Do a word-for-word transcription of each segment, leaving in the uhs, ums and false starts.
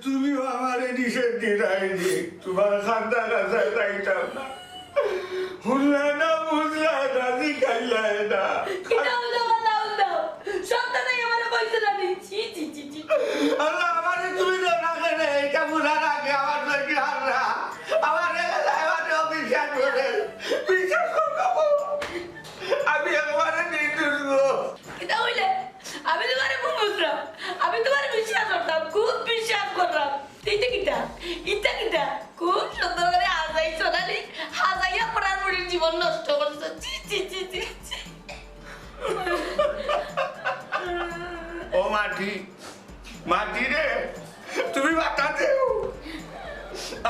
তুমিও আমারে নিষেধ দিলায় নি, তুমার কান্দা কাছা যাইতাম না। হুনলায় না, বুঝলায় না, জিকাইলায় না। কিতা উল্টা কথা উল্টা? সব কথাই আমারে কইছো না নি? ছি, ছি, ছি, ছি। আল্লাহ, আমারে তুমি দেও না কেনে? ইটা বুঝার আগে আমার চোখে হাররা। আমারে এলায় আমারে অবিশ্বাস করে। বিশ্বাস করো। আমি একবারে নির্দোষ গো। কিতা কইলে? আমি তুমারে খুব বুঝরাম, আমি তুমারে বিশ্বাস করতাম, খুব বিশ্বাস কররাম। ইটা কিতা? ইটা কিতা? খুব সুন্দর করি হাজাইছো না নি? হাজাইয়া পড়ার বুড়ির জীবন নষ্ট করছো। ছি, ছি, ছি, ছি, ছি। ও মাটি, মাটি রে, তুমি বাতাতে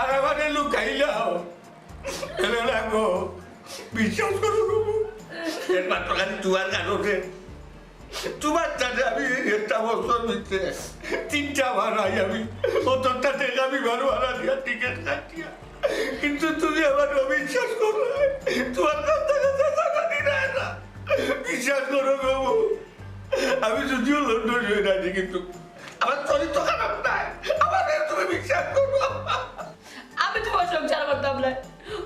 আর আমারে লুকাইলাও। এরে না গো, বিশ্বাস করো গো, একমাত্র খালি তুমার কারণে। তুমার সাথে আমি একটা বছর ভিতরে তিনটা বার আই আমি। অতটা টেকা আমি বারো ভাড়া দিয়া টিকিট কাটিয়া। কিন্তু তুমি আমারে অবিশ্বাস করো। তুমার কাছ থেকে টাকা দিলায় না। বিশ্বাস করো গো। আমি যদিও লন্ডনী অই না নি, কিন্তু আমার চরিত্র খারাপ নায়। আমারে তুমি বিশ্বাস করো। আমি তুমার সংসার করতাম না।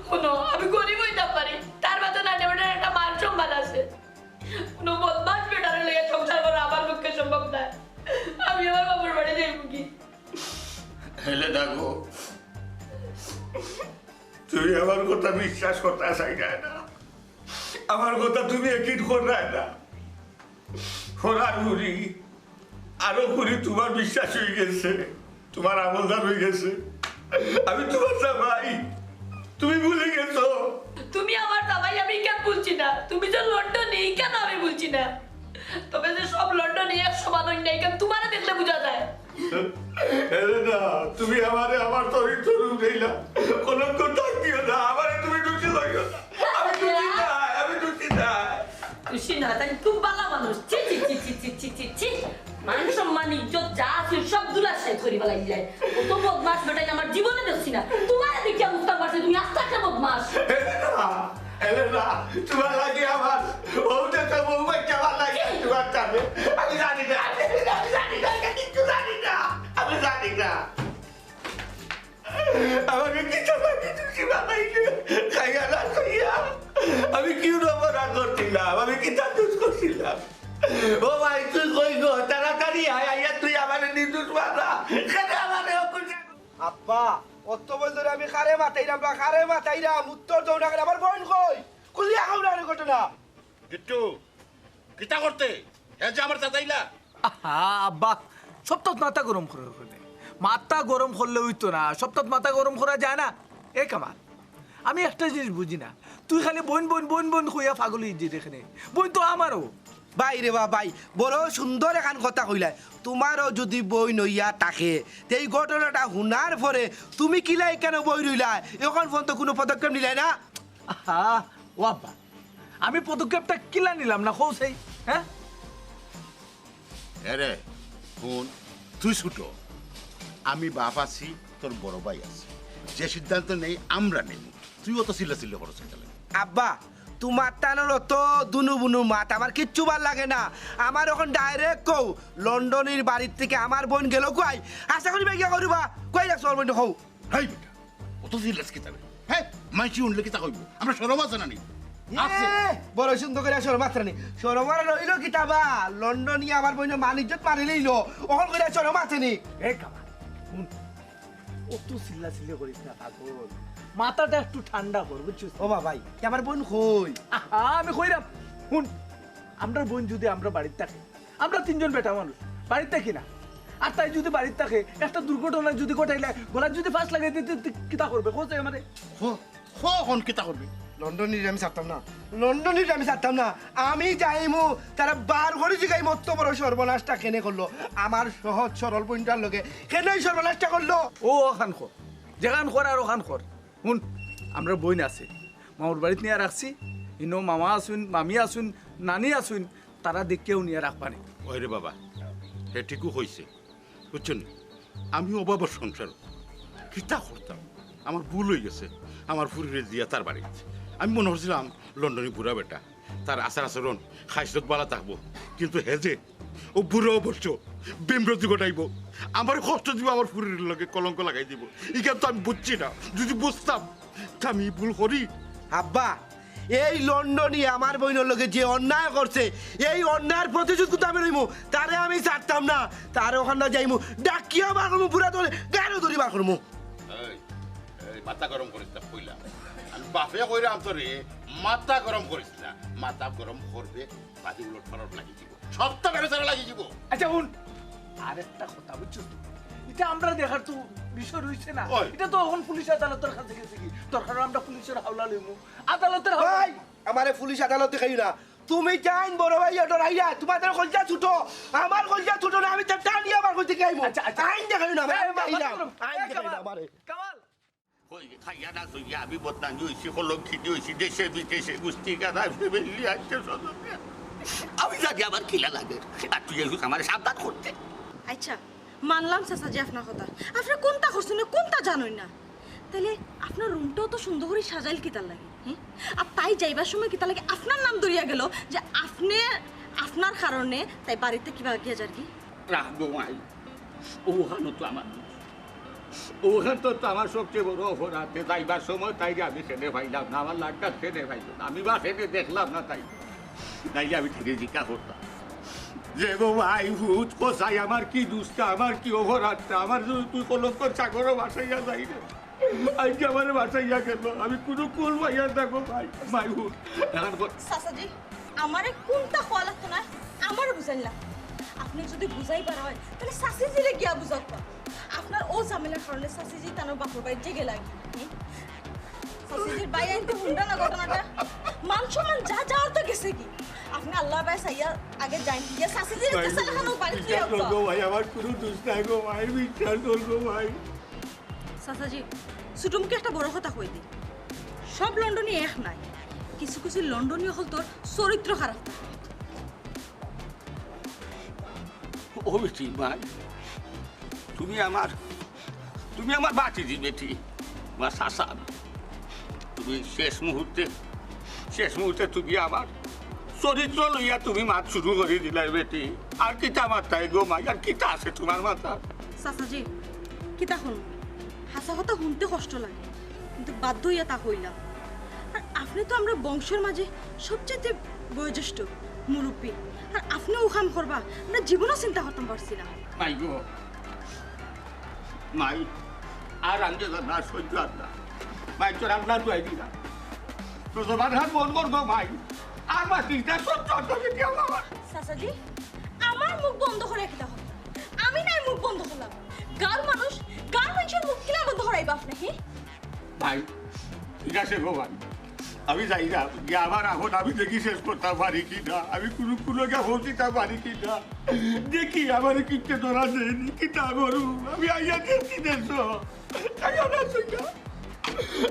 হুনো, আমি গরিব অইতাম পারি, তার বাদে না, বেটার একটা মান সম্মান আছে। কুনু বদমাশ বেটারে লইয়া সংসার করা আমার পক্ষে সম্ভব নায়। আমি আমার বাপর বাড়ি যাইমু গি। হেলে না গো, তুমি আমার কথা বিশ্বাস করতায় চাইরায় না, আমার কথা তুমি একিন কররায় না। হরার হুরি, আরো হুরি তুমার বিশ্বাস অই গেছে, তুমার আমলদার অই গেছে। আমি তুমার জামাই, তুমি ভুলি গেছো? তুমি আমার জামাই, আমি ইখান ভুলছি না। তুমি যে লন্ডনী, ইখান আমি ভুলছি না। তবে যে সব লন্ডনী এক সমান অইন না, ইখান তুমারে দেখলে বুঝা যায়। এরে না, তুমি আমারে আমার চরিত্র রূপ দিলা। কলঙ্ক দাগ দিও না, আমারে তুমি দোষী করিও না। আমি দোষী না, আমি দোষী না। খুশি না, তাই খুব ভালা মানুষ। ছি, ছি, ছি। মান সম্মান, ইজ্জত যা আছে, সব ধুলার সাথে করি ফালাই দিলাই। অত বদমাশ বেটাইন আমার জীবনে দেখছি না। তুমারে দেখিয়া বুঝতাম পারছি, তুমি আস্তা একটা বদমাশ। এরে না, এরে না, তুমার লাগি আমার, ও যে তো বউ বাচ্চা আমার লাগি, তুমার সাথে। আমি জানি না, আমি জানি না, আমি কিচ্ছু জানি না, আমি জানি না। আমারে কিতা লাগি দোষী বানাইলে? খাইয়া না খাইয়া? আমি কিতা অপরাধ করছিলাম? আমি কিতা দোষ করছিলাম? ও ভাই, তুই কই গো? তাড়াতাড়ি আয়, আইয়া তুই আমারে নির্দোষ বানা। কেনে আমারে অকুশাসন? আব্বা, অত বছর ধরি আমি কারে মাতাইরাম বা কারে মাতাইরাম, উত্তর দেও না কেনে? আমার বইন কই? খুলিয়া কও না রে ঘটনা। গিট্টু, কিতা করতে? হে যে আমার চাচাইলা। আহা, আব্বা, সবতাত মাথা গরম করার কেনে? মাথা গরম করলে অইতো না, সবতাত মাথা গরম করা যায় না। এ কামাল, আমি একটা জিনিস বুঝি না, তুই খালি বইন, বইন, বইন, বইন কইয়া পাগল অইযিরে কেনে। বইন তো আমারও। ভাই রে বা ভাই, বড় সুন্দর এখান কথা কইলায়। তুমারও যুদি বইন অইয়া থাকে, তে এই ঘটনাটা হুনার পরে তুমি কিলা ইখানো বই রইলায়? অখন পর্যন্ত কুনু পদক্ষেপ নিলায় না? আহা, ও আব্বা, আমি পদক্ষেপটা কিলা নিলাম না, কও চাই, হ্যাঁ? এরে, হুন, তুই ছুটো, আমি বাপ আছি, তোর বড় ভাই আছে, যে সিদ্ধান্ত নেই আমরা নেই, তুই অত চিল্লাচিল্লি করস কেনে? আব্বা, তুমার তানর অত দুনু বুনু মাত আমার কিচ্ছু ভালা লাগে না। আমার অখন direct কও, লন্ডনীর বাড়ির থাকি আমার বইন গেল কই? আশা করি ভাই গিয়া করবা, কই রাখছো আমার বইন কও? হেই বেটা, অত চিল্লাস কিতা বে? হ্যাঁ, মাইনষে হুনলে কিতা কইবো? আমরার শরম আছে না নি? আছে। এ, বড় সুন্দর করি শরম আছে না নি? শরম আর রইল কিতা বা? লন্ডনী আমার বইনর মান ইজ্জত মারিলাইলো। অখন কইরা শরম আছে নি? এ কামাল, হুন, অত চিল্লাচিল্লি করিস না পাগল। মাথাটা একটু ঠান্ডা কর, বুঝছস? ও বা ভাই, তে আমার বইন কই? আহা, আমি কইরাম। হুন, আমরার বইন যুদি আমরার বাড়িত থাকে, আমরা তিনজন বেটা মানুষ, বাড়িত থাকি না। আর তাই যুদি বাড়িত থাকে, একটা দুর্ঘটনা যুদি ঘটাইলে, গলাত যুদি ফাঁস লাগাই দিতে, তে কিতা করবে? কও চাই আমারে। হ, হ, অখন কিতা করবে? লন্ডনীরে আমি ছাড়তাম না, লন্ডনীরে আমি ছাড়তাম না। আমি যাইমু, তারে বার করি জিগাইমু, অত বড় সর্বনাশটা কেনে করলো? আমার সহজ সরল বইনটার লগে কেনে এই সর্বনাশটা করলো? ও অখান কর, যেখান করার অখান কর। হুন, আমরার বইন আছে, মামুর বাড়িত নিয়া রাখছি, ইনো মামা আছইন, মামি আছইন, নানি আছইন, তারা দেখিয়া হুনিয়া রাখবা নে। ওই রে বাবা, হে ঠিকউ কইছে, বুঝছো নি? আমি অভাবর সংসার, কিতা করতাম? আমার ভুল অই গেছে, আমার ফুরিরে দিয়া তার বাড়িত। আমি মনো করছিলাম লন্ডনী বুড়া বেটা, তার আচার আচরণ, খাইছলত ভালা থাকবো, কিন্তু হে যে ও বুড়া অবশ্য বিভ্রান্তি ঘটাইবো, আমার কষ্ট দিবো, আমার ফুরির লগে কলঙ্ক লাগাই দিবো। ইখান তো আমি বুঝছি না, যদি বুঝতাম তে আমি ভুল করি। আব্বা, এই লন্ডনি আমার বইনর লগে যে অন্যায় করছে, এই অন্যায়ের প্রতিশোধ কিন্তু আমি লইমু। তারে আমি ছাড়তাম না, তারে অখান যাইমু, ডাকিয়া বার করমু, বুড়া ধরে গাড়ো ধরি বার করমু। এই, এই, মাথা গরম করিস না, কইলাম। আমি বাপে কইরাম তোরে, মাথা গরম করিস না। মাথা গরম করবে, বাড়ি উলট পালট লাগি দিব। সবটা বেড়ে লাগি দিব। আচ্ছা, হুন, আরেকটা কথা বুঝছস তো? ইটা আমরা দেখার তো বিষয় রইছে না। ওই। ইটা তো অখন পুলিশ আদালতর কাছে গেছে কি? দরকার অইলে আমরা পুলিশর হাওলা লইমু, আদালতর হাওলা। ভাই, আমারে পুলিশ আদালতে খাইও না। তুমি জান বড় ভাই, অটো রাইয়া, তোমাদের কলজা ছুটো, আমার কলজা ছুটো না, আমি তো টানিয়া বার করতে খাইমু। আচ্ছা, আচ্ছা। আইন দেখাইও না, ভাই, এই, আমি বাবা, চাইলাম। আইন এই, দেখাইও না কামাল, আমারে। কামাল। কই, খাইয়া না ছইয়া আমি বদনামি অইছি, কলঙ্কিত অইছি, দেশে বিদেশে গুষ্টি গাদা ফ্যামিলি আছে সদস্য। আমি জানি আমার কিলা লাগে, আর তুই এসে আমার সাবধান করতে। আচ্ছা, মানলাম চাচাজি আপনার কথা, আপনি কোনটা করছেন না, কোনটা জানেন না, তাইলে আপনার রুমটাও তো সুন্দর করি সাজাইল কিতার লাগি, হুম? আর তাই যাইবার সময় কিতার লাগি আপনার নাম ধরিয়া গেল যে আপনি, আপনার কারণে তাই বাড়িতে কিবা গিয়া যার কি? রাখবো মাই, ওখানে তো আমার ওখান তো, তো আমার সবচেয়ে বড় অপরাধ। তে যাইবার সময় তাইরে আমি খেনে পাইলাম না, আমার লাখটা খেনে পাইল না, আমি বা খেনে দেখলাম না তাই। নাইলে আমি তাইরে জিজ্ঞা করতাম যে, "গো ভাই, ভূত কোথায়? আমার কি দুষ্টা, আমার কি অপরাধটা? আমার যদি তুই কলঙ্কর সাগরও ভাসাইয়া যাই রে।" আজকে আমারে ভাসাইয়া গেল, আমি কোনো কুল পাইয়ার না গো ভাই। মাই ভূত, এখন কর- চাচাজি, আমারে কোনটা কওয়া লাগতো না, আমারে বুঝাইন লাগতো। আপনি যদি বুঝাইবার অয়, তাইলে চাচিজিরে গিয়া বুঝাউক্কা। আপনার অউ ঝামেলার কারণে চাচিজি তান বাপর বাড়িত গেলা গি। হুম? চাচিজির ভাই আনতে হুনরা না ঘটনাটা? মান সম্মান যা যাওয়ার তো গেছে গি। আপনি আল্লাহ ভাই চাইয়া আগে যাইন, গিয়া চাচিজিরে বিশ্বাস যেসা লাখানো বাড়িত লইয়া আউক্কা। গো ভাই, আমার কোনো দোষ নাই গো ভাই, বিশ্বাস কর গো ভাই। চাচাজি, ছোট মুখে একটা বড় কথা কই দিই, সব লন্ডনি এক নায়, কিছু কিছু লন্ডনি অকলতর চরিত্র খারাপ থাকে। ও বেটি, মা, তুমি আমার, তুমি আমার বাতিজি বেটি, মা, চাচা, তুমি শেষ মুহূর্তে, শেষ মুহূর্তে তুমি আমার চরিত্র লইয়া তুমি মাত শুরু করি দিলায় বেটি। আর কিতা মাতায় গো মাই, আর কিতা আছে তোমার মাথাত? চাচাজি, কিতা কইমু? হাছা কথা হুনতে কষ্ট লাগে, কিন্তু বাধ্য অইয়া তা কইলাম। আর আপনি তো আমরার বংশর মাঝে সবচাইতে বয়োজ্যেষ্ঠ, মুরব্বি। আর আপনি অউ কাম করবা, আমরা জীবনও চিন্তা করতাম পারছি না। মাই গো, মাই, আর আনতে না, সহ্য আর না। মাই, তোর আল্লাহ দোয়াই দিলাম। তো জবান হাত বন্ধ কর গো মাই। আর মাতিস না, সহ্য আর না, বেটি আমার। চাচাজি, আমার মুখ বন্ধ করি কিতা করতা? আমি নায় মুখ বন্ধ করলাম। গাঁওর মানুষ, গাঁওর মানুষর মুখ কিলা বন্ধ করাইবা আপনি, হি? ভাই, ঠিক আছে গো ভাই, আমি যাইরাম, গিয়া আবার এখন আমি দেখি শেষ করতাম পারি কি না, আমি কোনো, কোনো গিয়া পৌঁছিতাম পারি কি না। দেখি আমার কিচ্ছে ধরা দেয়নি, কিতা করু, আমি আইয়া দেখি দেশ। আইয়া না শুইয়া।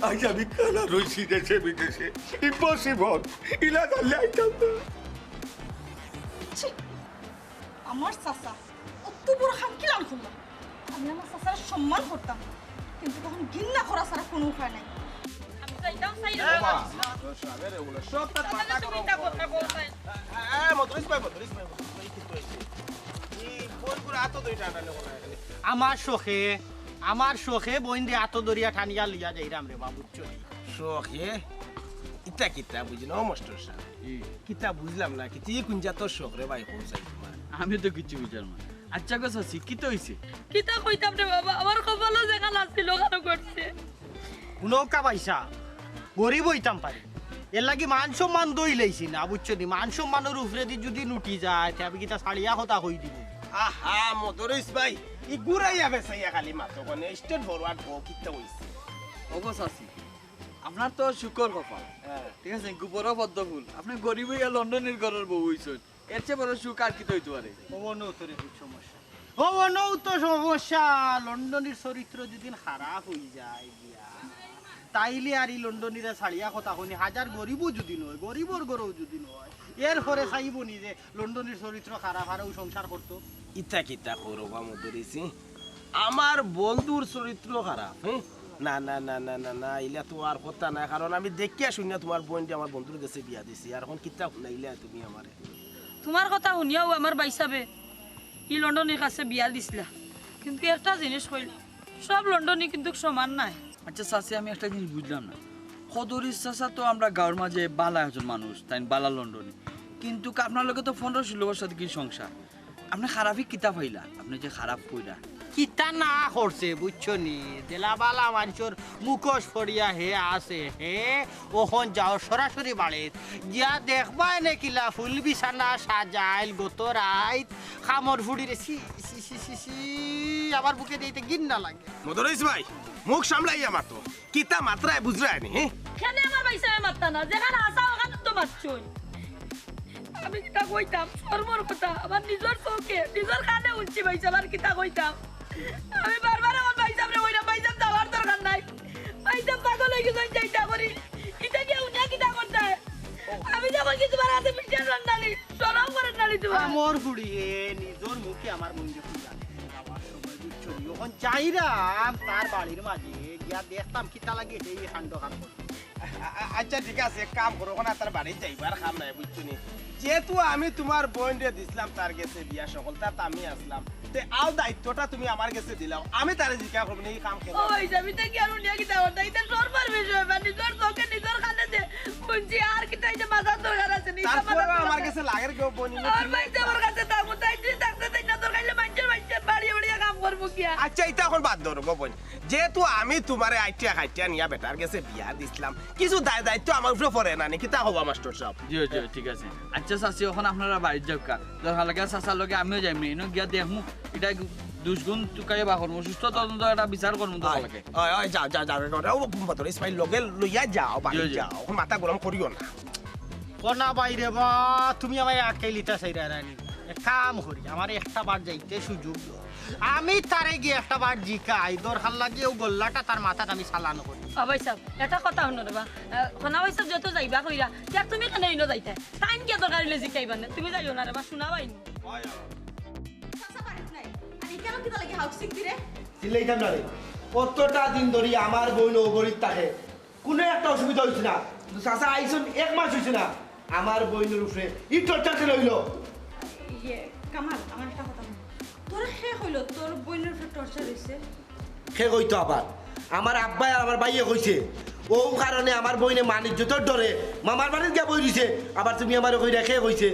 আজ আমি কানা রইছি দেশে বিদেশে, impossible, ইলা জানলে আইতাম না। ছি, আমার চাচা অত বড় কাম কিলান করলা? আমি আমার চাচার সম্মান করতাম, কিন্তু তখন ঘিন্না করা ছাড়া কোনো উপায় নাই। আমি তো এটাও চাই না। এ মা, সব তার মাথা গরম করে। এ, এ, মদরিস ভাই, মদরিস ভাই, মদরিস ভাই, কি হইছে? এই ফোন করে এত দই টানাটানি করে এখানে। আমার শখে, আমার শখে বইন দে এত দরিয়া টানিয়া লইয়া যাইরাম রে বাবু, চলি। শখে? ইতা কিতা বুঝি না, ও মাস্টার সাহেব। ই। কিতা বুঝলাম না, কিতা ই কুন জাতর শখ রে ভাই, কোন সাইড তোমার? আমি তো কিচ্ছু বুঝলাম না। আচ্ছা গো চাচি, কিতা হইছে? কিতা কইতাম রে বাবা, আমার কপালো যেখান আছিল, ওখানে ঘটছে। হুনউক্কা ভাইসাব, গরিব অইতাম পারি, এর লাগি মান সম্মান দই লাইছি না, বুঝছো নি? মান সম্মানর উপরেদি যদি নুটি যায়, তে আমি কিতা ছাড়িয়া কথা কই দিমু? আহা, মদরিস ভাই, ই ঘুরাইয়া বেসাইয়া খালি মাতো কনে, straight forward কও, কিতা হইছে? ওগো চাচি, আপনার তো শুকর কপাল। হ্যাঁ। ঠিক আছে, গোবরও পদ্ম ফুল। আপনি গরিব অইয়া লন্ডনির ঘরর বউ অইছইন। এর চেয়ে বড় সুখ আর কিতা অইতে পারে? ও, অনউ তো রে খুব সমস্যা। ও, অনউ তো সমস্যা। লন্ডনির চরিত্র যদি খারাপ অই যায় গিয়া, তাইলে আর ই লন্ডনিরে ছাড়িয়া কথা কইনি, হাজার গরিবও যদি নয়, গরিবর ঘরও যদি নয়, এরপরে চাইবো নি যে লন্ডনির চরিত্র খারাপ, আর অউ সংসার করতো? ইতা কিতা করো বা মদরিসি? আমার বন্ধুর চরিত্র খারাপ, হ্যাঁ? না, না, না, না, না, না, ইলা তো আর কথা না, কারণ আমি দেখিয়া শুনিয়া তোমার বইনরে আমার বন্ধুর গেছে বিয়া দিছি, আর এখন কিতা হুনাইলা তুমি আমারে? তুমার কথা হুনিয়াউ আমার ভাইসাবে ই লন্ডনির কাছে বিয়া দিছলা, কিন্তু একটা জিনিস কইল, সব লন্ডনি কিন্তু সমান নায়। আচ্ছা চাচি, আমি একটা জিনিস বুঝলাম না, খদরিস চাচা তো আমরা গাঁওর মাঝে বালা একজন মানুষ, তাইন বালা লন্ডনি, কিন্তু আপনার লগে তো পনরো ষোলো বছর থাকি সংসার, আপনে খারাপি কিতা পাইলা? আপনে যে খারাপ কইরা। কিতা না করছে বুঝছো নি? যেলা বালা মানষর মুখোশ পড়িয়া হে আছে, হে? অখন যাও সরাসরি বাড়িত। গিয়া দেখবায় নে কিলা ফুল বিছানা সাজাইল গত রাইত। কামর ফুড়িরে ছি, ছি, ছি, ছি, ছি, আমার বুকে দিতে ঘিন্না লাগে। মদরিছ ভাই, মুখ সামলাইয়া মাতো। কিতা মাতরায় বুঝরায় নি, হে? কেনে আমার ভাইসাবে মাততা না? যেখান হাছা অখান তো মাতছইন। আমি কিতা কইতাম? শরমর কথা। আমার নিজর চউখে, নিজর কানে হুনছি ভাইসাব, আর কিতা কইতাম? আমি বারবার আমার ভাইসাবরে কইরাম, "ভাইসাব, যাওয়ার দরকার নাই। ভাইসাব পাগল অইগেছইন, যাইতা করি।" ইতা গিয়া হুনিয়া কিতা করতায়? আমি যখন কিছু বার আছে, মিষ্টার রন্ডালি, শরম করের না নি তুমার? কামর ফুড়িয়ে নিজর মুখে আমার বইনরে কইলা। যাওয়ার সময় বুঝছো নি? অখন যাইরাম তার বাড়ির মাঝে, গিয়া দেখতাম কিতা লাগি হে ই কাণ্ড কাম করে। আ-, আ-, আচ্ছা, ঠিক আছে, এক কাম করো, অখন আর তার বাড়িত যাইবার কাম নাই, বুঝছো নি? যেহেতু আমি তুমার বইনরে দিছলাম তার গেছে বিয়া, হকলতাত আমি আছলাম, তে আও দায়িত্বটা তুমি আমার গেছে দিলাও, আমি তারে জিকার করমু নি ই কাম কেনে। ওই যাবি তে কি আর উনিয়া কিতা করতা? ইতা শরমর বিষয়, বা নিজর চউখে নিজর কানে যে হুনছি, আর কিতা ইতা মাতার দরকার আছে নি? তারপরেও আমার গেছে লাগের গো বইন, আর ভাইসাবর কাছে থাকমু, তাইন যদি থাকতে দেইন না, দরকার অইলে মানষর বাড়িত বাড়িয়া বাড়িয়া কাম করমু গিয়া। আচ্ছা, ইতা অখন বাদ দেও গো বইন, যেহেতু আমি তুমারে আইটিয়া খাইটিয়া নিয়া বেটার গেছে বিয়া দিছলাম, কিছু দায় দায়িত্ব আমার উপরে পড়ে না নি? কিতা কও মাস্টার সাব? জি, জি, ঠিক আছে। আচ্ছা চাচি, অখন আপনারা বাড়িত যাউক্কা, দরকার লাগে চাচার লগে আমিও যাইমু, ইনো গিয়া দেখমু, ইটা দুষগুণ তুকাইয়া বার করমু, সুষ্ঠু তদন্ত একটা বিচার করমু দরকার লাগে। ওই, ওই, যাও, যাও, যাও, যাও, ও, মদরিছ ভাই লগে লইয়া যাও, বাড়িত জি, জি। যাও, অখন মাথা গরম করিও না। কনা ভাই রে বা, তুমি আমারে আটকাইলিতা চাইরায় নি। এক কাম করি, আমারে একটা বার যাইতে সুযোগ দেও। আমি তারে গিয়া একটা বার জিকাই, দরকার লাগে অউ গল্লাটা তার মাথাত আমি চালান করি। ও ভাইসাব, একটা কথা হুনো রে বা, আহ, কনা ভাইসাব যেহেতু যাইবা কইরা, তে তুমি কেনে ইনো যাইতায়? তাইন গিয়া দরকার অইলে জিকাইবা নে, তুমি যাইও না রে বা, হুনা ভাই। চাচা বাড়িত নাই, আর ইখানো কিতা লাগি হাউক চিক দিরে? চিল্লাইতাম না রে, অতটা দিন ধরি আমার বইন অউ ঘরো থাকে, কুনু একটা অসুবিধা অইছে না, কিন্তু চাচা আইছইন এক মাস অইছে না, আমার বইনর উপরে ই torture কেনে অইলো? ইয়ে, কামাল, আমার একটা কথা হুন। তোরে কে কইলো তোর বইনর উপরে torture অইছে? কে কইতো আবার? আমার আব্বায় আর আমার ভাইয়ে কইছে, অউ কারণে আমার বইনে মান ইজ্জতর ডরে মামার বাড়িত গিয়া বই রইছে, আবার তুমি আমারে কইরায় কে কইছে?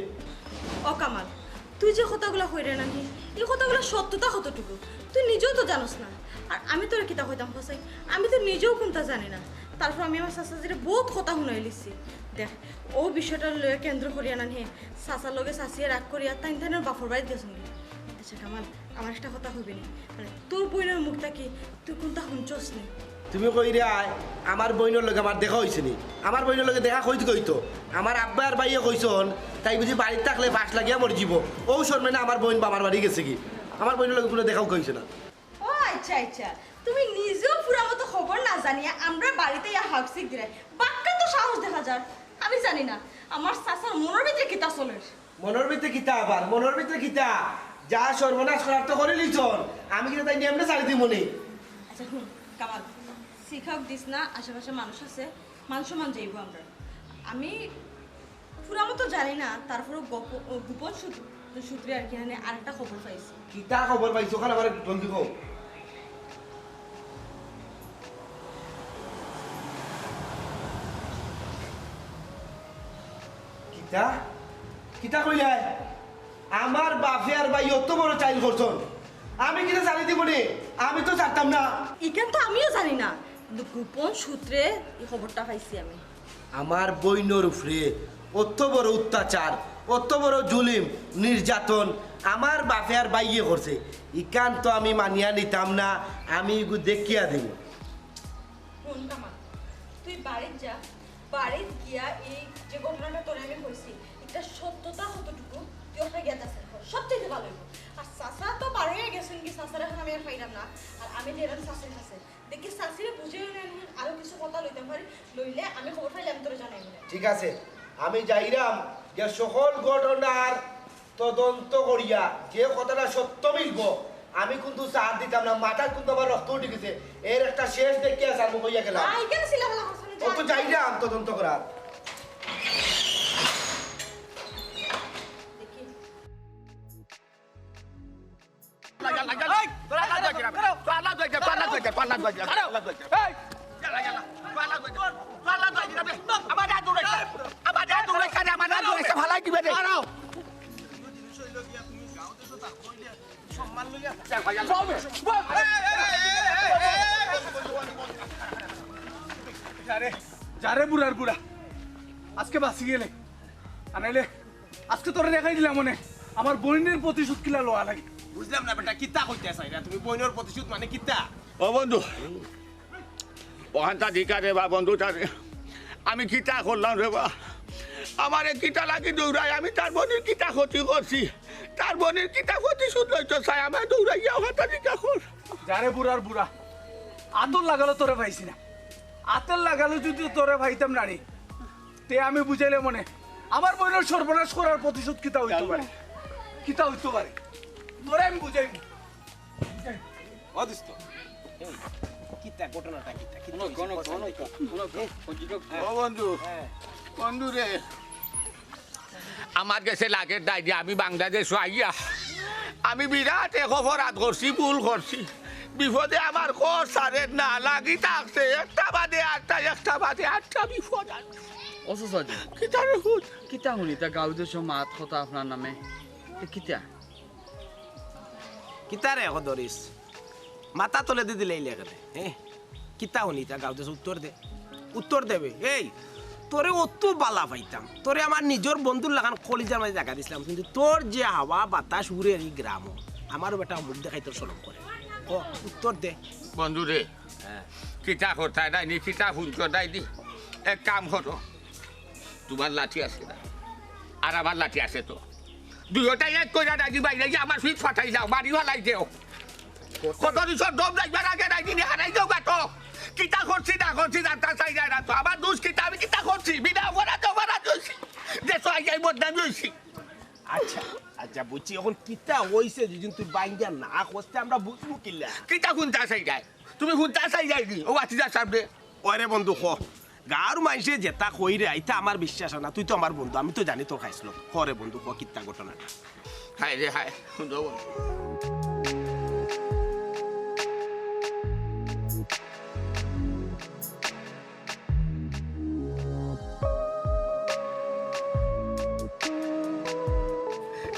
ও কামাল, তুই যে কথাগুলা কইরে না নি, ই কথাগুলা সত্যতা কতটুকু তুই নিজেও তো জানোস না। আর আমি তোরে কিতা কইতাম কছাই, আমি তো নিজেও কুন্তা জানি না। তারপর আমি আমার চাচাজিরে বউত কথা হুনাইলিছি। দেখ, অউ বিষয়টা লইয়া কেন্দ্র করিয়া না নি, চাচার লগে চাচিয়ে রাগ করিয়া তাইন তানর বাপর বাড়িত গেছইন গি। আচ্ছা কামাল, আমার একটা কথা কইবে নি, মানে তোর বইনর মুখ থাকি তুই কুন্তা হুনছস নি? তুমি কইরায় আমার বইনর লগে আমার দেখা অইছে নি? আমার বইনর লগে দেখা কইতে কইতো, আমার আব্বা আর ভাইয়ে কইছইন, তাই বুঝি বাড়িত থাকলে ফাঁস লাগিয়া মরি যিবো। অউ শরমে না আমার বইন বাবার বাড়ি গেছে গি, আমার বইনর লগে কুনু দেখাও অইছে না। ও আচ্ছা, আচ্ছা, তুমি নিজেও পুরা মতো খবর না জানিয়া আমরার বাড়িত আইয়া হাউক চিক দিরায়, বাক্কা তো সাহস দেখা যার। আমি জানি না আমার চাচার মনর ভিতরে কিতা চলের। মনর ভিতরে কিতা আবার? মনর ভিতরে কিতা? যা সর্বনাশ করার তো করিলিছইন। আমি কিতা তাইন এমনে ছাড়ি দিমু নি? আচ্ছা, হুন, কামাল, চিক-হাউক দিস না, আশেপাশে মানুষ আছে, মান-সম্মান যাইবো আমরার। আমি পুরা মতো জানি না, তারপরও গোপ-, গোপন সূত-, সূত্রে আর কি, মানে, আরেকটা খবর পাইছি। কিতা খবর পাইছো? অখান আবার একটু জলদি কও। কিতা? কিতা কইলায়? আমার বাপে আর ভাইয়ে অত বড় চাইল করছইন, আমি কিতা ছাড়ি দিমু নি? আমি তো ছাড়তাম না। ইখান তো আমিও জানি না, কিন্তু গোপন সূত্রে ই খবরটা পাইছি আমি। আমার বইনর উপরে অত বড় অত্যাচার, অত বড় জুলুম, নির্যাতন আমার বাপে আর ভাইয়ে করছে, ইখান তো আমি মানিয়া নিতাম না, আমি ইগু দেখিয়া দিমু। হুন কামাল, তুই বাড়িত যা, বাড়িত গিয়া এই যে ঘটনাটা তোরে আমি কইছি, ইটার সত্যতা কতটুকু তুই ওখানে গিয়া যাচাই কর, সবচাইতে ভালো অইবো। আর চাচা তো বার অইয়া গেছইন গি, চাচারে অখন আমি আর পাইরাম না। আর আমি যাইরাম চাচির কাছে, দেখি চাচিরে বুঝাইয়া আরো কিছু কথা লইতাম পারি, লইলে আমি খবর পাইলে আমি তোরে জানাইমু নে। ঠিক আছে, আমি যাইরাম গিয়া সকল ঘটনার তদন্ত করিয়া যে কথাটা সত্য মিলবো, আমি কিন্তু ছাড় দিতাম না, মাথাত কিন্তু আমার রক্ত উঠি গেছে, এর একটা শেষ দেখিয়া ছাড়মু কইয়া গেলাম। আই, কেন ছিলা বলা করছো না? ও তো যাইরাম তদন্ত করার। দেখি, এই! আমার হাত ধরে, আমার হাত ধরে, আমার হাত ধরে, ফালাই দিবে রে। যারে, যারে বুড়ার বুড়া। আজকে বাঁচি গেলে। আনাইলে আজকে তোরে দেখাই দিলাম মনে। আমার বইনের প্রতিশোধ কিলা লওয়া লাগে। বুঝলাম না বেটা, কিতা কইতে চাইরা তুমি? বইনের প্রতিশোধ মানে কিতা? ও বন্ধু, অখানতা দিকা রে বা বন্ধু তারে। আমি কিতা করলাম রে বা? আমারে কিতা লাগি দৌড়াই? আমি তার বইনের কিতা ক্ষতি করছি? তার বইনের কিতা প্রতিশোধ লইতো চাই? আমারে দৌড়াইয়া অখানতা দিকা কর। যারে বুড়ার বুড়া, আতর লাগালো তোরে পাইছি না। আতর লাগালো যদি তোরে পাইতাম না রে, তে আমি বুঝাইলে মনে আমার বইনের সর্বনাশ করার প্রতিশোধ কিতা হইতে পারে, কিতা হইতে পারে, তোরে আমি বুঝাইব। ও দোস্ত, এই, কিতা ঘটনাটা কিতা? কিতা হইছে? ও বন্ধু, হ্যাঁ। বন্ধু রে, আমার গেছে লাগের দায় দিয়া আমি বাংলাদেশো আইয়া আমি বিরাট এক অপরাধ করছি, ভুল করছি। বিপদে আমার কর ছাড়ের না, লাগি থাকছে একটা বাদে আটটা, একটা বাদে আটটা বিপদ আর। ও চাচাজি, কিতা রে হুন? কিতা হুনি তা গাঁও দেশো মাত কথা আপনার নামে? এ কিতা? কিতা রে এখন ধরিস? মাথা তলে দি দিলে এই লেগে দে, হ্যাঁ? কিতা হুনি তা গাঁও দেশো উত্তর দে। উত্তর দেবে। এই, তোরে অত বালা পাইতাম। তোরে আমার নিজর বন্ধুর লাখান কলিজার মাঝে জাগা দিছলাম। কিন্তু তোর যে হাওয়া বাতাস উড়ে এই গ্রামো, আমারও বেটা মুখ দেখাই তোর শরম করে। ক, উত্তর দে। বন্ধু রে, হ্যাঁ। কিতা করতায় নাই নি, কিতা হুনছো নাই নি? এক কাম করো, তুমার লাঠি আছে না? আর আমার লাঠি আছে তো। দুইওটাই এক কইরা ডাকি বাইরে গিয়া আমার ফিট ফাটাই যাও, মারি ফালাই দেও। কত দিছর দম যাইবার আগে নাই দিনে হারাই যাও গাতো। কিতা করছি না করছি জানতা চাই যায় না তো। আমার দোষ কিতা, আমি কিতা করছি? বিনা অপরাধে অপরাধ হইছি। দেশো আইয়াই বদনামি হইছি। আচ্ছা, আচ্ছা, বুঝছি। এখন কিতা হইছে যদি তুই বাইঙ্গা না কইতে আমরা বুঝবো কিলা? কিতা হুনতা চাই যায়? তুমি হুনতা চাই যায় নি? ও আছি যার সামনে। ওরে বন্ধু, ক। গাঁওর মাইনষে যেতা কইরে, ইতা আমার বিশ্বাস অয় না। তুই তো আমার বন্ধু, আমি তো জানি তোর খাইছলত। ক রে বন্ধু, ক কিতা ঘটনাটা? হায় রে হায়, হুনো বন্ধু।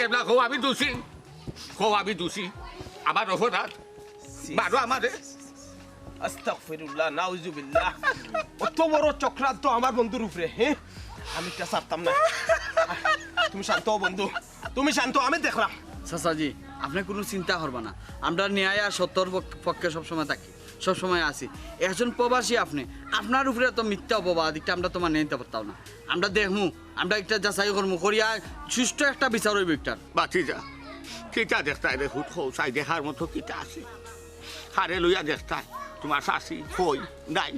এবলা কও আমি দোষী, কও আমি দোষী, আমার অপরাধ, মারো আমারে। আস্তাগফিরুল্লাহ, নাউজুবিল্লাহ। অত বড় চক্রান্ত আমার বন্ধুর উপরে, হ্যাঁ? আমি ইটা ছাড়তাম না। তুমি শান্ত হও বন্ধু, তুমি শান্ত, আমি দেখরাম। চাচাজি, আপনে কুনু চিন্তা করবা না, আমরা ন্যায় আর সত্যর পক-, পক্ষে সবসময় থাকি, সবসময় আছি। একজন প্রবাসী আপনে, আপনার উপরে তো মিথ্যা অপবাদ, ইটা আমরা তো মানিয়া নিতাম পারতাম না। আমরা দেখমু, আমরা একটা যাচাই করমু, করিয়া সুষ্ঠু একটা বিচার অইবো ইটার। ভাতিজা, কিতা দেখতায় রে হুত, কও চাই দেখার মতো কিতা আছে? কারে লইয়া দেখতায়? তুমার চাচি কই? নাই।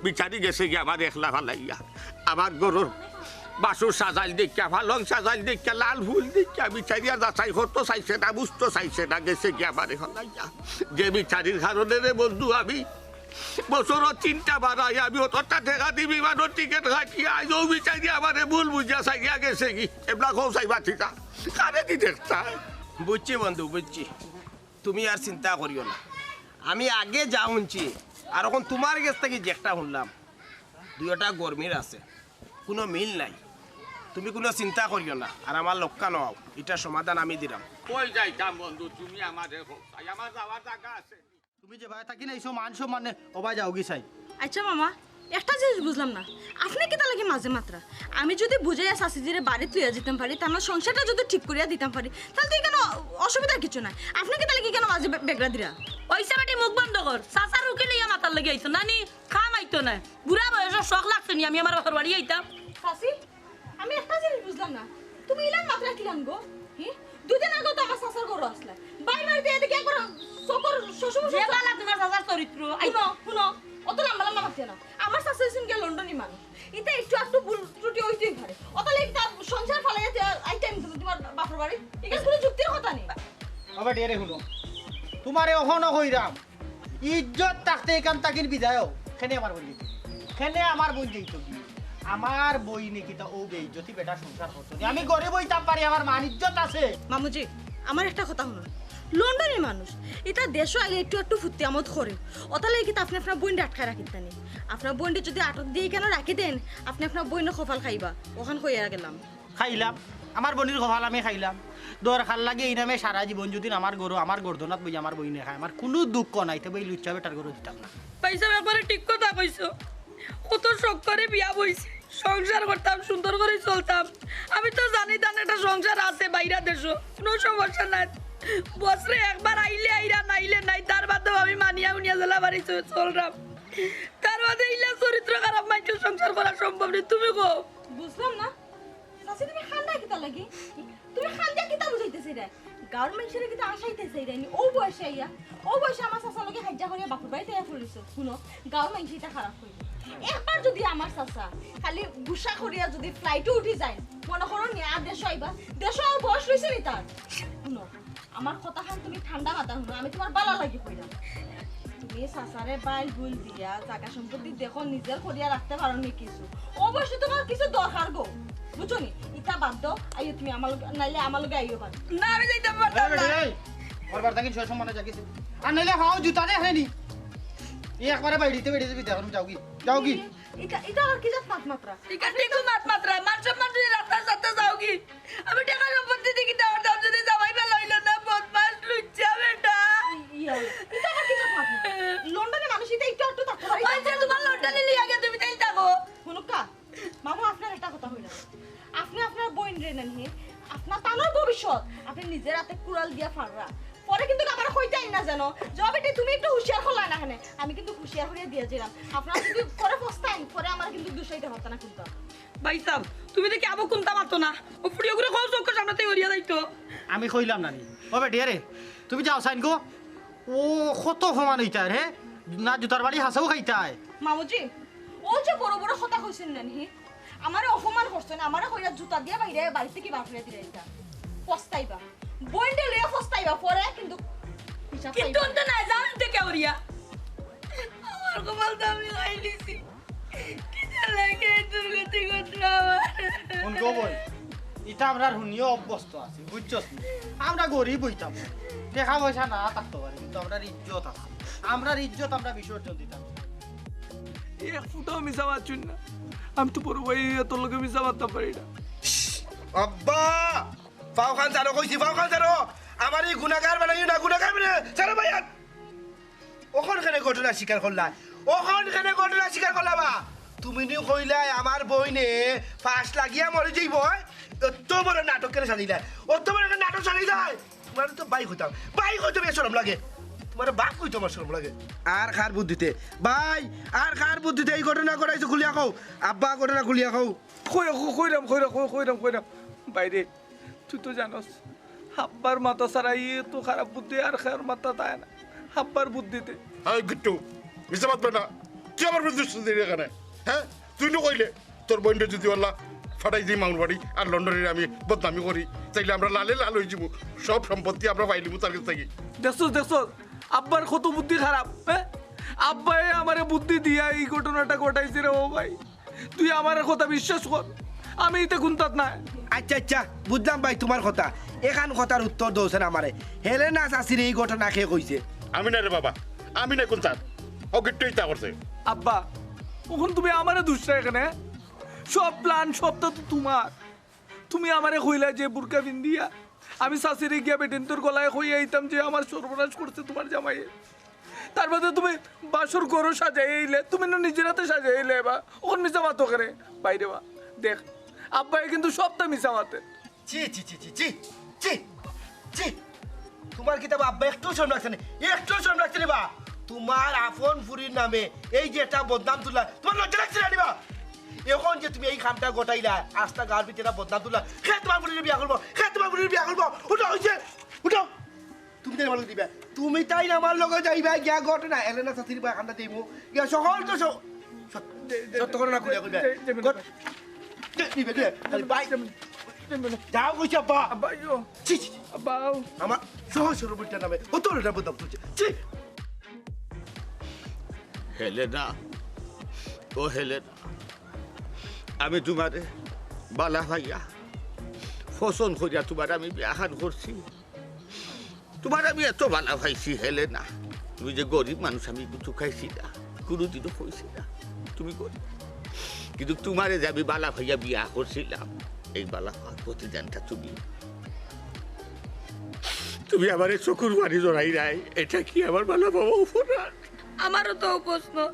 বিচারি গেছে গিয়া আমারে একলা ফালাইয়া। আমার ঘরর বাসর সাজাইল দেখিয়া, পালং সাজাইল দেখিয়া, লাল ফুল দেখিয়া বিচারিয়ে যাচাই করতো চাইছে না, বুঝতো চাইছে না, গেছে গিয়া আমারে ফালাইয়া। যে বিচারির কারণে রে বন্ধু আমি বছরো তিনটা বার আই, আমি অতটা টেকা দি বিমানর টিকিট কাটিয়া আইজ অউ বিচারিয়ে আমারে ভুল বুঝিয়া ছাড়িয়া গেছেগি। এবলা কও চাই ভাতিজা, কারে দি দেখতায়? বুঝছি বন্ধু, বুঝছি। তুমি আর চিন্তা করিও না। আমি আগে যা হুনছি, আর অখন তুমার গেছ থাকি যেটা হুনলাম, দুইওটা গরমিল আছে, কুনু মিল নাই। তুমি কুনু চিন্তা করিও না, আর আমার লগে নও, ইটার সমাধান আমি দিরাম। কই যাইতাম বন্ধু, তুমি আমারে কও চাই, আমার যাওয়ার জাগা আছে নি? তুমি যে বায় থাকি না, ইসব মান সম্মানে অবায় যাওগি চাই। আচ্ছা মামা, একটা জিনিস বুঝলাম না, আপনে কিতা লাগি মাঝে মাতরা? আমি যদি বুঝাইয়া চাচিজিরে বাড়িত লইয়া যাইতাম পারি, তান সংসারটা যদি ঠিক করিয়া দিতাম পারি, তাইলে তো কেনে অসুবিধা কিচ্ছু নাই। আপনে কিতা লাগি কেনে মাঝে বে-, বেগড়া দিরা? অইছে বেটি, মুখ বন্ধ কর। চাচার উকিল অইয়া মাতার লাগি আইছো না নি? কাম আইতো না। বুড়া বয়সর শখ লাগছে নি আমি আমার বাপর বাড়ি আইতাম? চাচি, আমি একটা জিনিস বুঝলাম না, তুমি ইলান মাতরা কিলান গো? হি? দুদিন আগেও তো আমার চাচার ঘরো আছলায়। বাড়িত এদিকে একবার চক্কর শ্বশুর যে বালা তোমার চাচার চরিত্র। হুনো, হুনো, অত লম্বা লম্বা মাতিও না। আমার চাচা অইছইন গিয়া লন্ডনি মানুষ। ইতা একটু আধটু ভুল ত্রুটি অইতেই পারে। অতার লাগি তার সংসার ফালাইয়া দিয়া আইতাম তুমি তোমার বাপর বাড়ি। ইটা কুনু যুক্তির কথা নি। বাবা, ডেরে হুনো। তুমারে অখনো কইরাম, ইজ্জত থাকতে ইখান থাকি বিদায় অও। কেনে আমার বইন যাইতো? কেনে আমার বইন যাইতো? আমার বইনে কিতা অউ বেইজ্জতি বেটার সংসার করতো নি? আমি গরিব অইতাম পারি, আমার মান ইজ্জত আছে। মামুজি, আমার একটা কথা হুনো। লন্ডনি মানুষ, ইতা দেশো আইলে একটু একটু ফুর্তি আমোদ করে। অতার লাগি কিতা আপনে আপনার বইনরে আটকাই রাখিতা নি? আপনার বইনরে যদি আটক দিয়া ইখানো রাখি দেন, আপনে আপনার বইনর কপাল খাইবা, অখান কইয়া গেলাম। খাইলাম, আমার বইনর কপাল আমি খাইলাম। দরকার লাগে এই নামে সারা জীবন যদি আমার গরু আমার গর্দনাত বই আমার বইনে খায়, আমার কুনু দুঃখ নাই, তবে এই লুচ্চা বেটার গরু দিতাম না। ভাইসাব, একবারে ঠিক কথা কইছো। কত শখ করি বিয়া বইছি, সংসার করতাম, সুন্দর করি চলতাম। আমি তো জানিতাম না একটা সংসার আছে বাইরা দেশো, কুনু সমস্যা নাই। বছরে একবার আইলে আইরা, নাইলে নাই, তার বাদেও আমি মানিয়া উনিয়া জেলা বাড়ি চ-, চলরাম। তার বাদে ইলা চরিত্র খারাপ মাইনষর সংসার করা সম্ভব নি, তুমি কও। বুঝলাম না, চাচি, তুমি কান্দা কিতা লাগি? তুমি কান্দিয়া কিতা বুঝাইতে চাইরায়? গাঁওর মাইনষরে কিতা আশাইতে চাইরায় নি? অউ বয়সে আইয়া, অউ বয়সে আমার চাচার লগে হাইজ্জা করিয়া বাপর বাড়িত আইয়া পড়িছো। হুনো, গাঁওর মাইনষে ইতা খারাপ কইবো। একবার যদি আমার চাচা খালি গুসা করিয়া যদি flight-ও উঠি যায়, মনো করো নি আর দেশো আইবা, দেশো আর বয়স রইছে নি তার? হুনো, আমার কথাখান তুমি ঠান্ডা মাথায় হুনো, আমি তুমার বালা লাগি কইরাম। তুমি চাচারে বাইল বুইল দিয়া জাগা সম্পত্তি দেখো, নিজর করিয়া রাখতে পারো নি কিছু। অবশ্যই তুমার কিছু দরকার গো, বুঝছো নি? ইতা বাদ দেও, আইও তুমি আমার লগে, নাইলে আমার লগে আইও বাদ। না, আমি যাইতাম পারতাম এই না। বেটা, এই, ঘর বার থাকি সয় সম্মানে জাগিছে। আর নাইলে হাও জুতা দে হেনি। এই একবারে বাইড়িতে বেড়ে যাবি, দেখো, যাওগি, যাওগি। ইটা, ইটা আর কি জাত মাত মাতরা? ইটা ঠিক মাত মাতরা, মান সম্মান যদি রাখতা চাও তে যাওগি। আমি টেকা সম্পত্তি দি কিতা করতাম যদি জামাই ভালা অইলো না, বদমাশ লুচ্চা বেটা। ইয়া, ইটা আবার কি জাত মাত মাতরা? লন্ডনি মানুষ ইতা একটু একটু থাকতে পারে। ওই যে তুমার লন্ডনি লইয়া গিয়া তুমি তাই থাকো। হুনুক্কা, মামু, আপনার একটা কথা কইলাম। আপনে আপনার বইনরে নানি, আপনার তানর ভবিষ্যৎ, আপনে নিজর আতে কুড়াল দিয়া ফাড়রা। পরে কিন্তু আমারে কইতাইন না যেন, যে, "ও বেটি, তুমি একটু হুঁশিয়ার করলায় না কেনে?" আমি কিন্তু হুঁশিয়ার করিয়া দিয়া যাইরাম। আপনারা যদি পরে পস্তাইন, পরে আমারে কিন্তু দুষাইতা পারতা না কিন্তু। ভাইসাব, তুমি দেখি আবু কুন্তা মাতো না। ও ফুড়ি ওগুরে কও চউখর সামনে থাকি হরিয়া যাইতো। আমি কইলাম না নি। ও বেটি, আরে, তুমি যাও চাইন গো। ও কত অপমান অইতায় রে। না জুতার বাড়ি হাছাউ খাইতায়। মামুজি, ও যে বড় বড় কথা কইছইন না নি, আমারে অপমান করছইন, আমারে কইরা জুতা দিয়া বাইরে বাড়ি থাকি বার করিয়া দিলাইতা। পস্তাইবা। বইনরে লইয়া পস্তাইবা, পরে কিন্তু হিসাব কিন্তু পাইবা। অন্ত নাই, যাও অন্ত কেউরিয়া। আমার কপাল তো আমি খাই নিছি। কিতা লাগে এই দুর্গতি ঘটলো আমার? হুন গো বইন, ইতা আমরা হুনিও অভ্যস্ত আছি, বুঝছস নি? আমরা গরিব অইতাম, টেকা পয়সা না থাকতো পারে, কিন্তু আমরার ইজ্জত আছে। আমরার ইজ্জত আমরা বিসর্জন দিতাম। এই এক ফুটাও মিছা মাতছইন না। আমি তো বড় ভাই, তোর লগে মিছা মাততাম পারি না। আব্বা! পাও খান ছাড়ো কইছি, পাও খান ছাড়ো। আমারে গুনাগার বানাইও না, গুনাগার বানাইও না। ছাড়ো ভাই, আর অখন কেনে ঘটনা স্বীকার করলায়? অখন কেনে ঘটনা স্বীকার করলায় বা? তুমি নি কইলায় আমার বইনে ফাঁস লাগিয়া মরি যাইবো, অয়? অত বড় নাটক কেনে সাজাইলায়? অত বড় একটা নাটক সাজাইলায়? তুমারে তো বাই কইতাম, বাই কইতে আমার শরম লাগে। তুমারে বাপ কইতে আমার শরম লাগে। আর কার বুদ্ধিতে? ভাই, আর কার বুদ্ধিতে এই ঘটনা ঘটাইছো খুলিয়া কও। আব্বা, ঘটনা খুলিয়া কও। কই, কই, কইরাম, কইরাম, কই, কইরাম, কইরাম। বাইরে, তুই তো জানোস, আব্বার মাথা ছাড়া ইয়ে তো খারাপ বুদ্ধি আর কার মাথাত আয় না। আব্বার বুদ্ধিতে। এই গিট্টু, মিছা মাতবে না। তুই আমার বিরুদ্ধে শুনতে এখানে, হ্যাঁ? তুই নু কইলে তোর বইনরে যদি আল্লাহ ফাটাই দিই মামুর বাড়ি আর লন্ডনরে আমি বদনামি করি, তাইলে আমরা লালে লাল অইযিমু, সব সম্পত্তি আমরা পাইলিমু তার কাছ থাকি। দেখছস, দেখছস, আব্বার কত বুদ্ধি খারাপ, হ্যাঁ? আব্বায় আমারে বুদ্ধি দিয়া এই ঘটনাটা ঘটাইছে রে ও ভাই। তুই আমার কথা বিশ্বাস কর, আমি ইতা কুন্তাত নাই। আচ্ছা, আচ্ছা, বুঝলাম ভাই তুমার কথা। এখান কথার উত্তর দেও ছাইন আমারে। হেলেনা চাচিরে এই ঘটনা কে কইছে? আমি না রে বাবা, আমি না কুন্তাত। ও গিট্টু ইতা করছে। আব্বা, অখন তুমি আমারে দুষরায় কেনে? সব plan, সবটা তো তুমার। তুমি আমারে কইলায় যে বুরকা পিন্দিয়া আমি চাচিরে গিয়া বেটিন্তর গলায় কইয়া আইতাম যে আমার সর্বনাশ করছে তুমার জামাইয়ে। তার বাদে তুমি বাসর ঘরও সাজাই আইলে, তুমি না নিজর আতে সাজাই আইলে বা অখন মিছা মাতো কেনে? বাইরে বা, দেখ, আব্বায় কিন্তু সবটা মিছা মাতে। ছি, ছি, ছি, ছি, ছি, ছি, ছি। তুমার কিতা বা আব্বা একটু শরম লাগছে না? একটু শরম লাগছে না বা? তুমার আপন ফুরির নামে এই যে একটা বদনাম তুললা, তুমার লজ্জা লাগছে না নি বা? অখন যে তুমি এই কামটা ঘটাইলা, আস্তা গাঁওর ভিতরে একটা বদনাম তুললা, কে তুমার ফুরিরে বিয়া করবো? কে তুমার ফুরিরে বিয়া করবো? উঠো, অইছে, উঠো। তুমি তাইন আমার লগে দিবা। তুমি তাইন আমার লগে যাইবা, গিয়া ঘটনা, হেলেনা চাচির বায় কান্দা দিমু। গিয়া সকল তো স-, সত-, দে, দে, সত্য ঘটনা খুলিয়া কইবা। দে, দে, দে, ঘট-, দে, দিবে, দে। আরে ভাই, দে, দে, দে। যাও কইছি আব্বা। আব্বা, ইয়ো। ছি, ছি, ছি। আব্বা, ও। আমার সহজ সরল বইটার নামে অত বড় একটা বদনাম তুলছে। ছি। হেলেনা, ও হেলেনা, আমি তুমারে বালা পাইয়া, পছন্দ করিয়া তুমারে আমি বিয়াখান করছি। তুমার আমি এত বালা পাইছি, হেলেনা। তুমি যে গরিব মানুষ, আমি কিন্তু খাইছি না, কুনুদিনও কইছি না তুমি গরিব। কিন্তু তুমারে যে আমি বালা পাইয়া বিয়া করছিলাম, এই বালা পাওয়ার প্রতিদানটা তুমি, তুমি আমারে চকুর পানি জড়াই নাই। এটা কি আমার বালা পাওয়া অপরাধ? আমারও তো প্রশ্ন।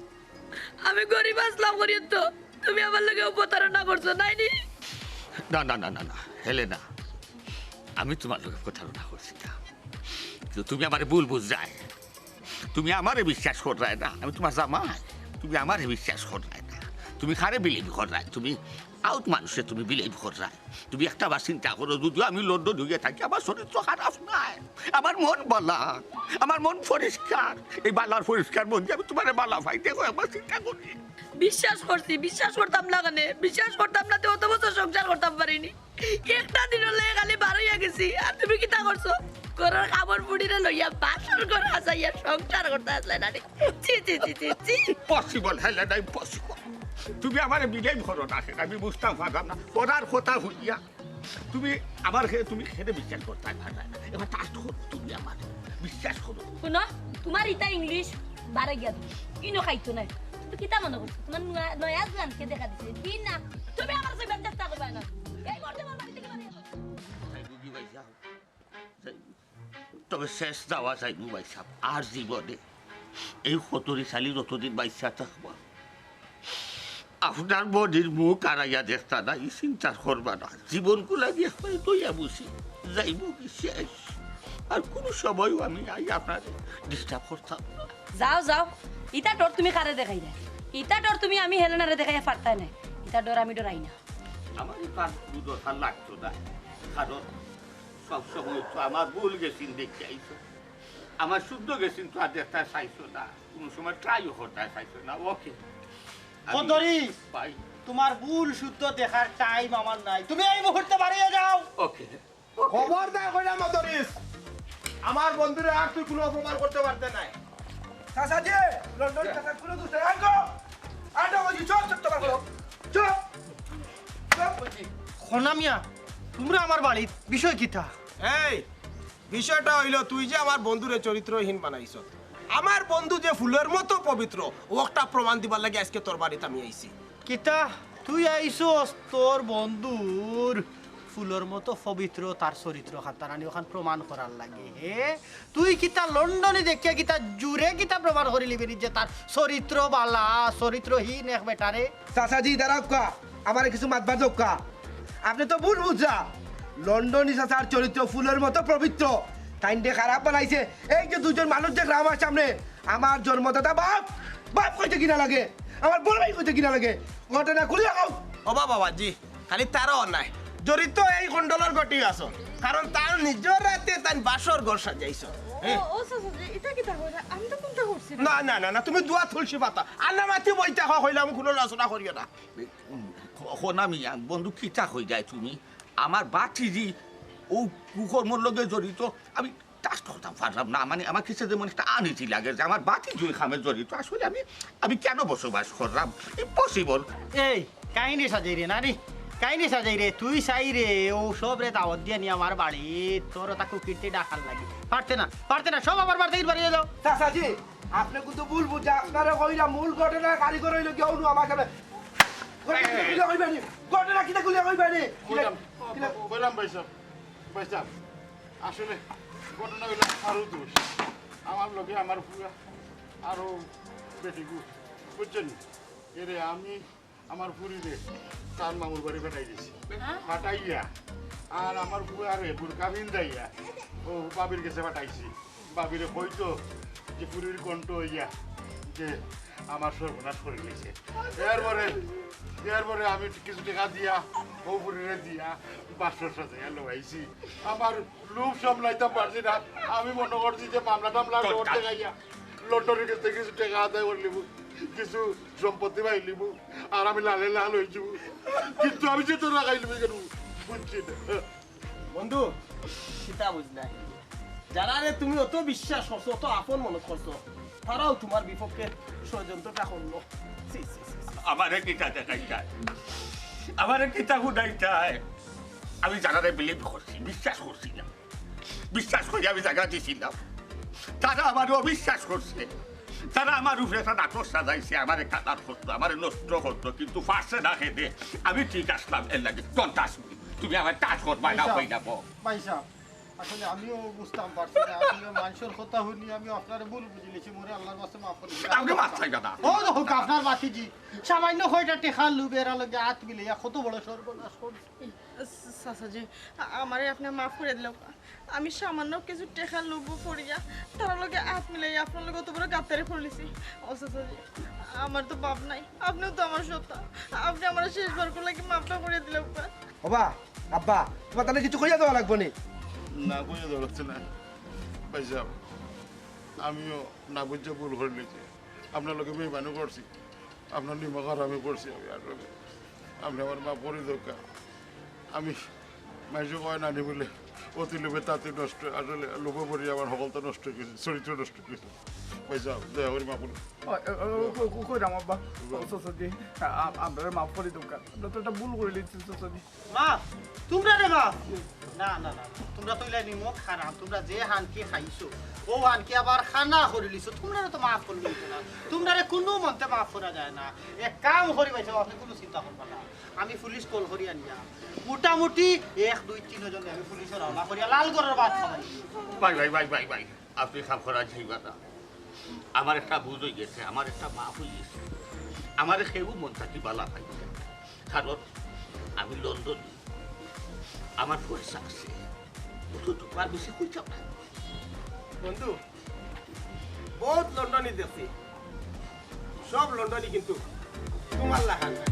আমি গরিব আছলাম করিয়া তো তুমি আমার লগে প্রতারণা করছো, নাইনি? না, না, না, না, না, হেলেনা, আমি তুমার লগে প্রতারণা করছি না। কিন্তু তুমি আমারে ভুল বুঝরায়। তুমি আমারে বিশ্বাস কররায় না, আমি তুমার জামাই। তুমি আমারে বিশ্বাস কররায় না। তুমি কারে believe কররায়? তুমি আউত মানুষে তুমি believe কররায়। তুমি একটা বার চিন্তা করো, যদিও আমি লন্ডন অইয়া থাকি, আমার চরিত্র খারাপ নায়, আমার মন বালা, আমার মন পরিষ্কার। এই বালার পরিষ্কার মন দিয়া আমি তুমারে বালা পাই, দেখো একবার চিন্তা করি। বিশ্বাস করছি, বিশ্বাস করতাম না কেনে? বিশ্বাস করতাম না তে অত বছর সংসার করতাম পারিনি। একটা দিনর লাগি খালি বার অইয়া গেছি, আর তুমি কিতা করছো? ঘরর কামর ফুড়িরে লইয়া বাসর ঘর হাজাইয়া সংসার করতা আছলায় নানি? ছি, ছি, ছি, ছি, ছি। Impossible, Helena, impossible। তুমি আমারে believe করো না, সেটা আমি বুঝতাম পারলাম না। করার কথা হইয়া তুমি আমার খে-, তুমি খেতে বিশ্বাস করতায় পারলায় না। এবার trust করো, তুমি আমার বিশ্বাস করো। হুনো, তুমার ইতা English বারে গিয়া দিস। ইনো খাইতো নায়। তুমি কিতা মনে করছো? তুমার নয়া, নয়া জোয়ানকে দেখা দিছে। দিন না, তুমি আমার সঙ্গে চেষ্টা করবায় না। এই মুহূর্তে আমার বাড়ি থাকি বারই যাও। যাইবো কি ভাই সাহেব? যাইবো। তবে শেষ যাওয়া যাইবো ভাই সাহেব। আর জীবনে এই কতরি শালি যতদিন বাইচ্চা থাকবা, আপনার বডির মুখ আড়াইয়া দেখতা না, ই চিন্তা করবা না। জীবন কুলাবি একবারে দইয়া বুঝি, যাইবো কি শেষ। আর কুনু সময়ও আমি আই আপনারে disturb করতাম না। যাও, যাও, ইতা ডর তুমি কারে দেখাইরায়? ইতা ডর তুমি আমি হেলেনারে দেখাইয়া পারতায় নায়। ইতা ডর আমি ডরাই না। আমার ইতার কুনু দরকার লাগতো না, কারণ সব সময় তো আমার ভুল গেছিন দেখি আইছো, আমার শুদ্ধ গেছিন তো আর দেখতায় চাইছো না, কুনু সময় try-ও করতায় চাইছো না। ওকে। কদরিস, ভাই। তুমার ভুল শুদ্ধ দেখার time আমার নাই, তুমি এই মুহূর্তে বারই যাও। ওকে। খবরদার কইলাম, মদরিস, আমার বন্ধুরে আর তুই কুনু অপমান করতে পারতে নায়। চাচাজি, লন্ডন চাচার কুনু দোষ নাই। আনগো, আনগো, বলছি, চল, চল, তোমার করো। চল। চল, বলছি। খনা মিয়া, তুমরা আমার বাড়িত, বিষয় কিতা? এই, বিষয়টা অইলো, তুই যে আমার বন্ধুরে চরিত্রহীন বানাইছস, আমার বন্ধু যে ফুলর মতো পবিত্র, অউ একটা প্রমাণ দিবার লাগি আইজকে তোর বাড়িত আমি আইছি। কিতা? তুই আইছস তোর বন্ধুর ফুলর মতো পবিত্র তার চরিত্র খান তার আনি অখান প্রমাণ করার লাগি, হে? তুই কিতা লন্ডনি দেখিয়া কিতা জুরে কিতা প্রমাণ করিলিবে নি যে তার চরিত্র বালা, চরিত্রহীন এক বেটারে? চাচাজি, দাঁড়াউক্কা, আমারে কিছু মাতবার দেউক্কা। আপনে তো ভুল বুঝরা। লন্ডনি চাচার চরিত্র ফুলর মতো পবিত্র। তাইন যে খারাপ বানাইছে, এই যে দুইজন মানুষ দেখরা আমার সামনে, আমার জন্মদাতা বাপ, বাপ কইতে ঘিনা লাগে, আমার বড় ভাই কইতে ঘিনা লাগে। ঘটনা খুলিয়া কও। ও বাবা, বাবাজি, খালি তারাও নায়, জড়িত এই কন্ডলর গটি আছইন, কারণ তার নিজর রাইতে তাইন বাসর ঘর সাজাইছইন। ও, ও, চাচাজি, ইতা কিতা কইরা? আমি তো কুন্তা করছি না। না, না, না, না, তুমি দুয়া তুলসী পাতা। আর না মাতি বইতা হ, কইলাম কুনু আলোচনা করিও না। খ-, খনা মিয়া, বন্ধু, কিতা কইরায় তুমি? আমার ভাতিজি অউ কুকর্মর লগে জড়িত, আমি trust করতাম পারলাম না। মানে, আমার কাছে যেমন একটা uneasy লাগে যে আমার ভাতিজি অউ কামে জড়িত। আসলে আমি, আমি কেন বসবাস করলাম? Impossible। এই, কাহিনী সাজাইরে, নানি? কাহিনী সাজাইরে, তুই চাইরে, অউ সবরে দাওয়াত দিয়া নিয়া আমার বাড়িত, তোর অতা কুকিরতে ডাকার লাগি। পারতে না, পারতে না, সব আমার বাড়িত বারই যাও। চাচাজি, আপনে কিন্তু ভুল বুঝরা, আপনারে কইরা মূল ঘটনার কারিগর অইলো গিয়া অউ নু আমার সামনে। ঘটনা কিতা খুলিয়া কইবা নি? ঘটনা কিতা খুলিয়া কইবা নি? কইলাম, কিলা- কইলাম ভাই সাহেব, ভাই সাহেব, আসলে ঘটনা অইলো আমারও দোষ। আমার লগে আমার ফুয়া আরো বেটিগু, বুঝছইন নি? এরে আমি আমার ফুরিরে তার মামুর বাড়ি পাঠাই দিছি। হ্যাঁ? পাঠাইয়া আর আমার ফুয়ারে বুরকা পিন্দাইয়া অউ ভাবির গেছে পাঠাইছি। ভাবিরে কইতো যে ফুরির কণ্ঠ অইয়া যে আমার সর্বনাশ করিলিছে। এরপরে, এরপরে আমি কিছু টেকা দিয়া, অউ ফুরিরে দিয়া, বাসর সাজাইয়া লওয়াইছি। আমার লোভ সামলাইতাম পারছি না, আমি মনো করছি যে মামলা টামলা করতে যাইয়া লন্ডনর গেছে কিছু টেকা আদায় করিলিমু, কিছু সম্পত্তি পাইলিমু, আর আমি লালে লাল অইযিমু। কিন্তু আমি যে তোর লাগাইলিমু কেন, বুঝছি না। বন্ধু, কিতা বুঝলায়? যারারে তুমি অত বিশ্বাস করছো, অত আপন মনে করছো, তারাও তুমার বিপক্ষে ষড়যন্ত্রটা করলো। ছি, ছি, ছি, ছি। আমারে কিতা দেখাইতায়? আমারে কিতা হুনাইতায়? আমি যারারে believe করছি, বিশ্বাস করছি না, বিশ্বাস করি আমি জাগা দিছিলাম, তারা আমারে অবিশ্বাস করছে। তারা আমার উপরে একটা নাটক সাজাইছে, আমারে কাতার করতো, আমারে নষ্ট করতো, কিন্তু পারছে না। হেদে আমি ঠিক আসলাম। এর লাগি don't touch me। তুমি আমার touch করবায় না, ভাই সাহেব, ভাই না, বউ। ভাই সাহেব, আসলে আমিও বুঝতাম পারছি না। আসলে মানষর কথা হুনি আমি আপনারে ভুল বুঝিলিছি। মোরে আল্লার ওয়াস্তে মাফ করি দিন। আমারে মাফ চাইবা না। ও দেখো, আপনার ভাতিজি সামান্য কয়টা টেকার লোভে এরার লগে আত মিলাইয়া কত বড় সর্বনাশ করছে। চাচাজি, আ-, আমারে আপনে মাফ করি দিলাউক্কা। আমি সামান্য কিছু টেকার লোভো পড়িয়া তারার লগে আত মিলাইয়া আপনার লগে অত বড় গাদ্দারি করিলিছি। ও চাচাজি, আমার তো বাপ নাই, আপনেউ তো আমার সত্তা। আপনে আমারে শেষবারকুর লাগি মাফটা করি দিলাউক্কা। ওবা, আব্বা, তুমার তাইলে কিছু কইয়া দেওয়া লাগবো নি? না, কইয়া দেওয়া লাগছে না। ভাই সাহেব, আমিও না বুঝিয়া ভুল করিলিছি। আপনার লগে বেইমানি করছি, আপনার নিমক হারামি করছি আমি। আসলে আপনে আমারে মাফ করি দেউক্কা। আমি মানষে কয় নানি বুলে, অতি লোভে তাঁতি নষ্ট। আসলে লোভে পড়ি আমার হকলতা নষ্ট অই গেছে, চরিত্র নষ্ট অই গেছে। ভাই সাহেব, দয়া করি মাফ করুন। ও, ও, ও, কই, কই, কইরাম আব্বা? ও, চাচাজি, আ-, আ-, আমরারে মাফ করি দেউক্কা। আমরা তো একটা ভুল করিলিছি, চাচাজি। মাফ? তুমরারে মাফ? না, না, না, না। তুমরা তো ইলা নিমক হারাম। তুমরা যে হানকি খাইছো, অউ হানকি আবার খানা করিলিছো। তুমরারে তো মাফ করিলিছো না। তুমরারে কুনুমন্তে মাফ করা যায় না। এক কাম করি ভাই সাহেব, আপনে কুনু চিন্তা করবা না। আমি পুলিশ কল করি আনিয়া মোটামুটি এক, দুই, তিন জনে আমি পুলিশো রওনা করিয়া লালগড়র ভাত খাওয়াই। ভাই, ভাই, ভাই, ভাই, ভাই, আপনে কাম করা যাইবা না। আমার একটা ভুল অই গেছে, আমার একটা মাফ অই গেছে। আমারে কেউ মন থাকি বালা পাইবা না। কারণ আমি লন্ডনী, আমার পয়সা আছে। অতটুকু আর বেশি কইতাম না। বন্ধু, বউত লন্ডনী দেখছি, সব লন্ডনী কিন্তু তুমার লাখান না।